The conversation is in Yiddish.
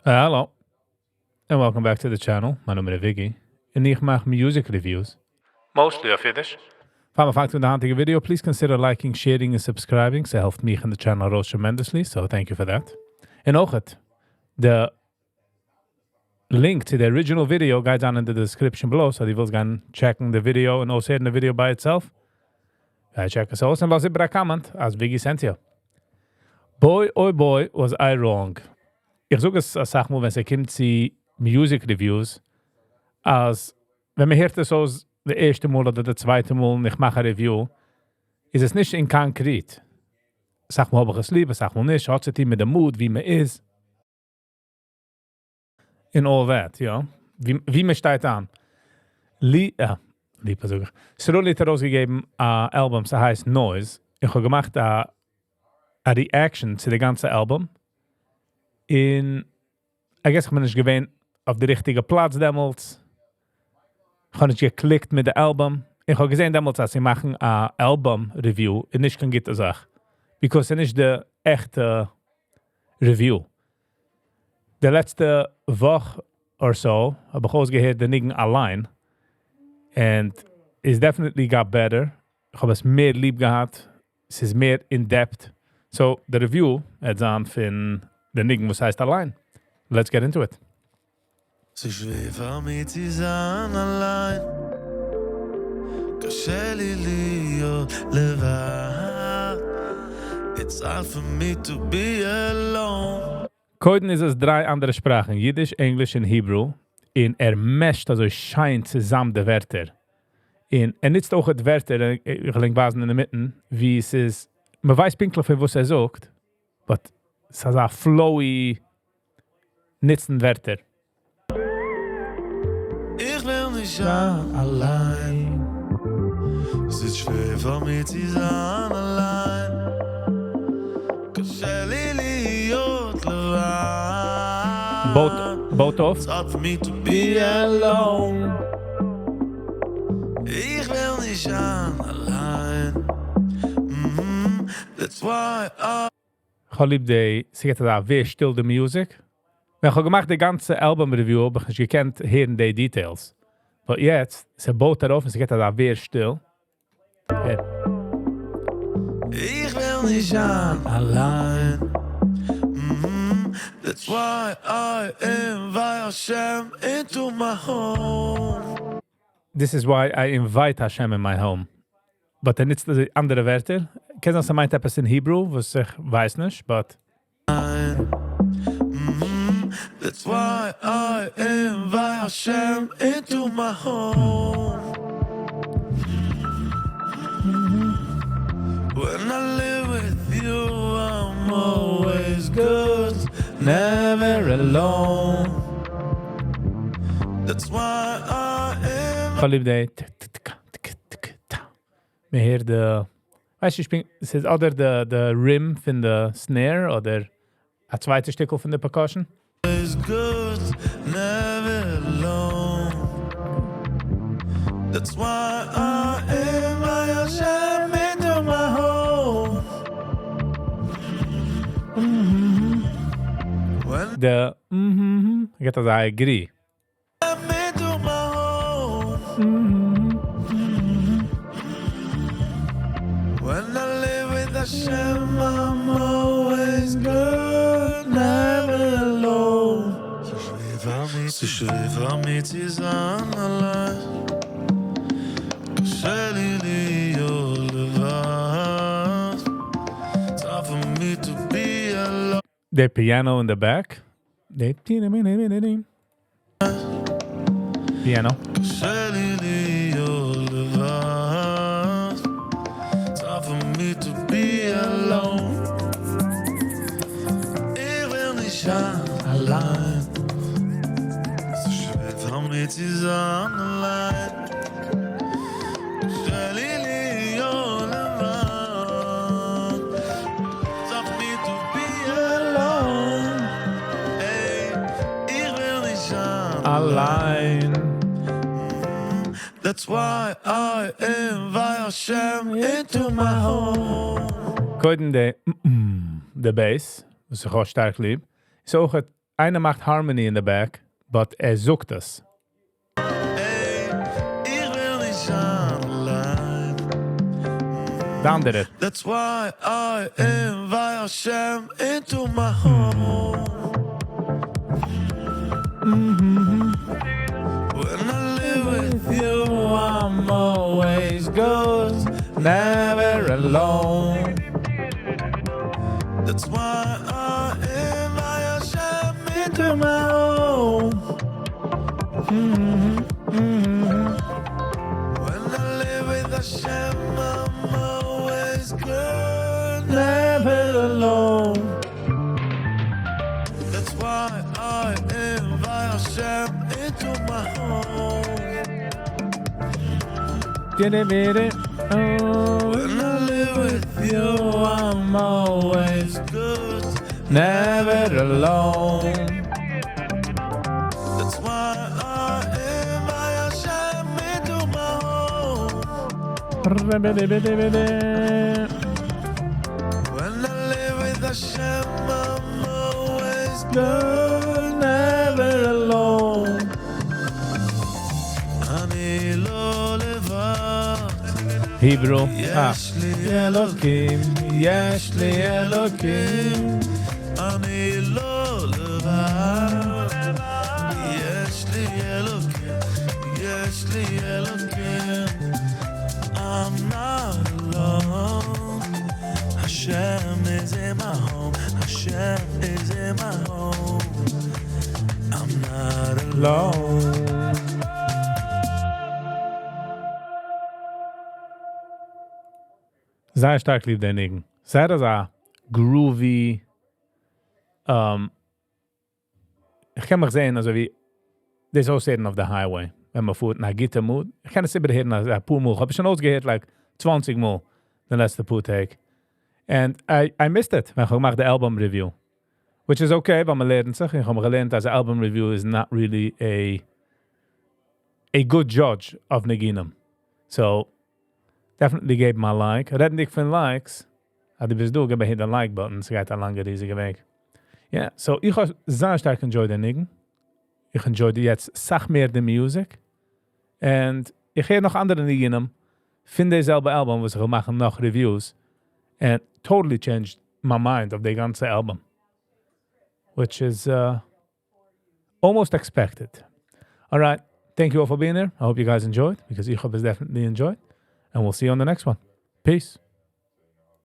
Hello, and welcome back to the channel. מיין נאמען איז Viggy, און איך מאך music reviews. Mostly אויף Yiddish. פאר מיר פאנגט אן די היינטיגע video, please consider liking, sharing and subscribing. ס'העלפט מיך און the channel ארויס tremendously, so thank you for that. און אויך, the link to the original video גייט down in the description below, so דו ווילסט גיין checkן the video און אויסהערן the video by itself. גיי check עס אויס און לאז איבער א comment, אז Viggy sent you. Boy, oh boy, was I wrong. איך זאג עס א סאך מאל, ווען ס'קומט צו music reviews, אז ווען מען הערט עס אויס די ערשטע מאל אדער די צווייטע מאל און איך מאך א review, איז עס נישט אין concrete. א סאך מאל האב איך עס ליב, א סאך מאל נישט, האט צו טון מיט די mood, ווי מען איז. And all that, יא. ווי מען שטייט אן. לי, יא, ליב זאג איך. Sruli האט ארויסגעגעבן א album, ס'הייסט Noise. איך האב געמאכט א reaction צו די גאנצע album. און, I guess איך בין נישט געווען אויף די ריכטיגע פלאץ דעמאלטס. איך האב נישט גע clickט מיט די album. איך האב געזען דעמאלטס, אז זיי מאכן א album review, איז נישט קיין גוטע זאך. Because ס'איז נישט די עכטע review. די לעצטע וואך or so האב איך אויסגעהערט די ניגון אליין. And it's definitely got better. איך האב עס מער ליב געהאט. עס איז מער in depth. So, the review וועט זיין פון די ניגון, וואס הייסט אליין. Let's get into it. ס'איז שווער פאר מיר צו זיין אליין. קשה לי להיות לבד. It's hard for me to be alone. קודם איז עס דריי אנדערע שפראכן, Yiddish, English און Hebrew. און ער meshט אזוי שיין צוזאמען די ווערטער. און ער נוצט אויך די ווערטער, איך וועל ווייזן אין דער מיטן, ווי עס איז, מען ווייסט פונקטליך פון וואס ער זאגט, but עס איז א flowy נוצן ווערטער. איך וויל נישט זיין אליין. ס'איז שווער פאר מיר צו זיין אליין. קשה לי להיות לבד. בויט אויף. It's hard for me to be alone. איך וויל נישט זיין אליין. That's why I איך האב ליב די, ס'גייט דא ווי שטיל די music. ווען איך האב געמאכט די גאנצע album review, האב איך נישט געקענט הערן די details. But יעצט, ס'בויט ארויף און ס'גייט דא ווי שטיל. הער. איך וויל נישט זיין אליין. That's why I invite Hashem into my home. This is why I invite Hashem in my home. But ער נוצט די אנדערע ווערטער. קען זיין, ס'מיינט עפעס אין Hebrew, וואס איך ווייס נישט, but That's why I invite Hashem into my home. When I live with you, I'm always good, never alone. That's why I am. איך האב ליב די ט- ט- ט- ט- ט- ט- מען הערט די, ווייסט דו, איך בין, עס איז אדער די rim פון די snare אדער א צווייטע שטיקל פון די percussion. Always good, never alone. That's why I invite Hashem into my home. When The גייט אז I agree. I'm into my home. When I live with Hashem, I'm always good, never alone. ס'איז שווער פאר מיר צו זיין אליין. קשה לי להיות לבד. It's hard for me to be alone. The piano in the back. The piano. קשה לי להיות לבד. It's hard for me to be alone. איך וויל נישט זיין אליין. ס'איז שווער פאר מיר צו זיין אליין. קשה לי להיות לבד. It's hard for me to be alone. Hey, איך וויל נישט זיין אליין. That's why I invite Hashem into my home. קודם די the bass, וואס איך אויך שטארק ליב. איז אויך איינער מאכט harmony in the back, but ער זאגט עס. איך וויל נישט זיין אליין. די אנדערע. That's why I invite Hashem into my home. When I live with you, I'm always good, never alone. That's why I invite Hashem into my home. When I live with Hashem, I'm always good, never alone. That's why I invite Hashem into my home. Get it, get it. Oh, When I live with you, I'm always good, never alone. That's why I invite Hashem into my home. When I live with Hashem, I'm always good, never alone. אני לא לבד. Hebrew. יש לי אלוקים, יש לי אלוקים. אני לא לבד. יש לי אלוקים, יש לי אלוקים. I'm not alone. Hashem is in my home. Hashem is in my home. I'm not alone. Alone. זייער שטארק ליב דער ניגון. זייער אזא groovy, איך קען מיך זען, אזוי ווי דאס אויסהערן אויף the highway, ווען מען פארט אין א גוטע mood. איך קען עס איבערהערן א פאר מאל. האב איך שוין אויסגעהערט like 20 מאל די לעצטע פאר טעג. And I missed it, ווען איך האב געמאכט די album review. Which is okay, ווייל מען לערנט זיך. איך האב געלערנט, אז album review is not really a good judge of ניגונים. So, definitely געב מיר א like. רעדנדיג פון likes, אז דו ביסט דא, גיב hit the like button, ס'גייט א לאנגע ריזיגע וועג. Yeah, so איך האב זייער שטארק enjoyed די ניגון. איך enjoy יעצט סאך מער די music. And איך הער נאך אנדערע ניגונים פון די זעלבע album, וואס איך וויל מאכן נאך reviews. And totally changed my mind of די גאנצע album. Which is almost expected. All right. Thank you all for being here. I hope you guys enjoyed, because איך האב עס definitely enjoyed. And we'll see you on the next one. Peace.